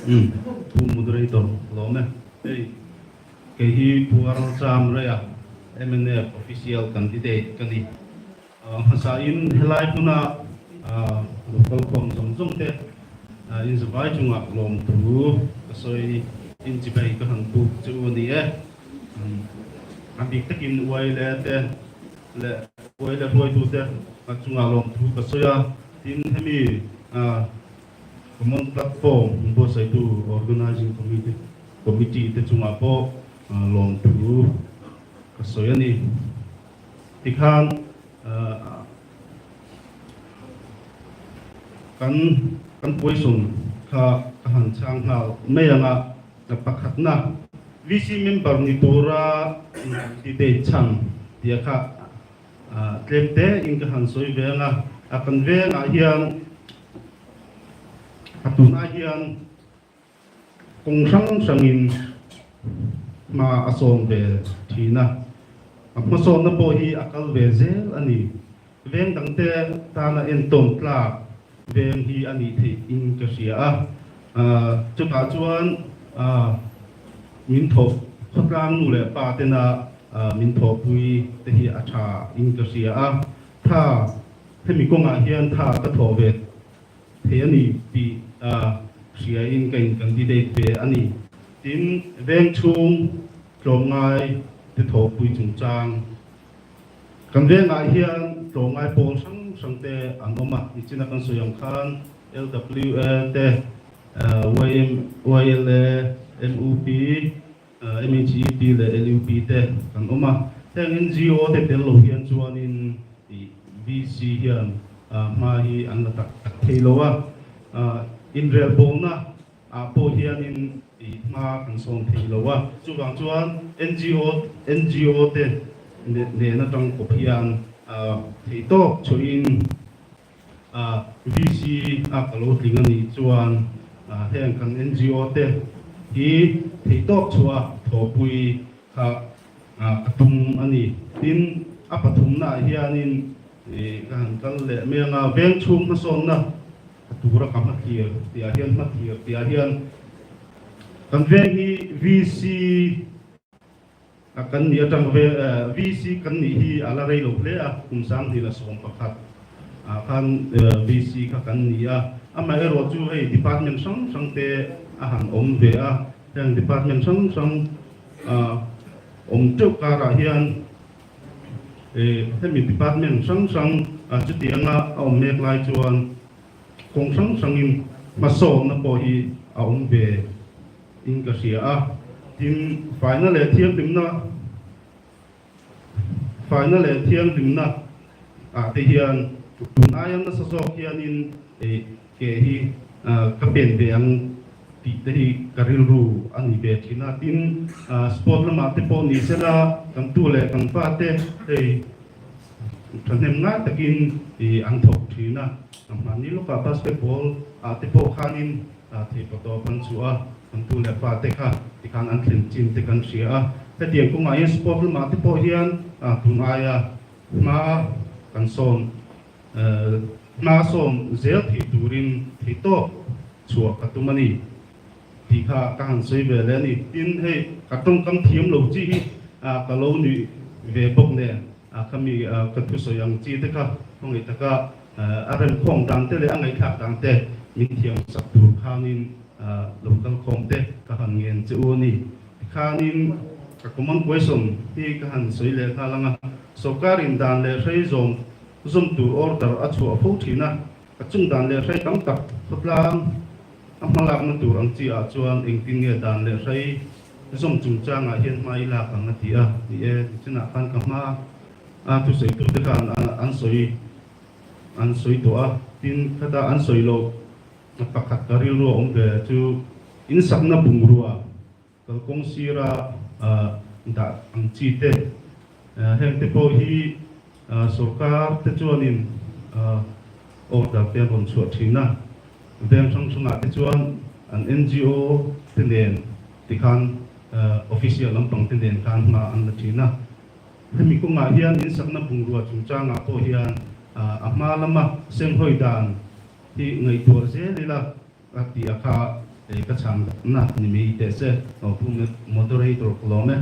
Umm Pu Moderator lawm e. Hei kei hi Pu Aralcham Reia mnf Official Candidate ka ni. Hmasain helai hmuna lo kalkhawm zawng zawng te inzavai chungah lawmthu ka sawi in chibai ka han buk chu a ni e. A bik takin uaile te leh uaile hruaitute chungah lawmthu ka sawi a, tin hemi Common Platform inbuatsaihtu Organizing Committee Committee te chungah pawh lawmthu ka sawi a ni. Tikhan kan kan question kha ka han chhang nghal mai ang a, pakhatna VC member ni tura candidate chhan tia kha tlem te in ka han sawi ve ang a, a kan vengah hian a tunah hian Kawng hrang hrangin hma a sawn ve thin a, a hmasawnna pawh hi a kal ve zel a ni. Veng dangte tana entawn tlak veng hi a nih theih in ka hria a, chutah chuan min thawh khawtlang nu leh pa tena min thawhpui te hi a tha in ka hria a, tha hemi kawngah hian tha ka thawh ve thei a ni tih hriain ka in candidate ve a ni. Tin, veng chhung tlawmngai te thawhpui chungchang kan vengah hian tlawmngai pawl hrang hrang te an awm a, nichina kan sawi ang khan LWA te, YLA, MUP, MHEP leh LUP te kan awm a. Heng NGO te tel lo hian chuanin VC hian hma hi an la tak tak thei lo a. Inrelbawlna ah pawh hianin hma kan sawn thei lo a. Chuvang chuan NGO NGO te nen atang kawp hian theihtawp chhuahin VC a ka lo tling a nih chuan heng kan NGO te hi theihtawp chhuah thawhpui kha ka tum a ni. Tin, a pathumnaah hianin ka han kal leh mai ang a, veng chhung hmasawnna tura ka hmathlir tihah hian hmathlir tihah hian kan veng hi VC A kan nih atang ve VC kan nih hi a la rei lo hle a, kum 2011 ah khan VC kha kan ni a, amaherawh chu hei department hrang hrang te a han awm ve a, heng department hrang hrang awm teuh karah hian hemi department hrang hrang chutianga a awm mek lai chuan kawng hrang hrangin hmasawnna pawh hi a awm ve. In ka hria a, tin faina leh thianghlimna faina leh thianghlimna ah te hian tun aia nasa zawk hianin ke hi ka pen ve ang tih te hi ka rilru a ni ve thin a, tin sport lamah te pawh ni sela kan tu leh kan pa te hei thahnem ngai takin an thawk thin a, mahni lawkah basketball ah te pawh khanin Theihpawh tawp an chhuah a, kan tu leh pa te kha tikhan an thlen chin te kan hria a. Hetiang kawngah hian sport lamah te pawh hian tun aia hma kan sawn hma sawn zel thei turin theihtawp chhuah ka tum a ni tih kha ka han sawi ve leh a ni. Tin, hei ka tawngkam thiam lo chi hi ka lo nuih ve bawk nen khami ka thusawi ang chi te kha khawngaih taka A remkhawm dan te leh a ngaihthlak dan te min thiam sak tur khanin lo kal khawm te ka han ngen che u a ni. Tikhanin ka common question hi ka han sawi leh nghal ang a, Sawrkarin dan leh hrei zawm zawm tur order a chhuah fo thin a, a chung dan leh hrei tam tak khawtlang a hmalakna tur ang chi ah chuan engtin nge dan leh hrei zawm chungchangah hian hma i lak ang a ti a, ni e, nichinah khan ka hma a thusawitu te khan an sawi an sawi tawh a, tin khata an sawi loh pakhat ka rilru a awm ve chu insakna bungrua kalkawng sira dah ang chi te heng te pawh hi sorkar te chuanin order te an rawn chhuah thin a, veng hrang hrangah te chuan an NGO te nen tikhan official lampang te nen khan hma an la thin a. Hemi kawngah hian insakna bungrua chungchangah pawh hian a hma lama senghawi dan hi ngaihtuah zel ila a tih a kha. Ka chhangna ni mai teh se. Pu Moderator ka lawm e.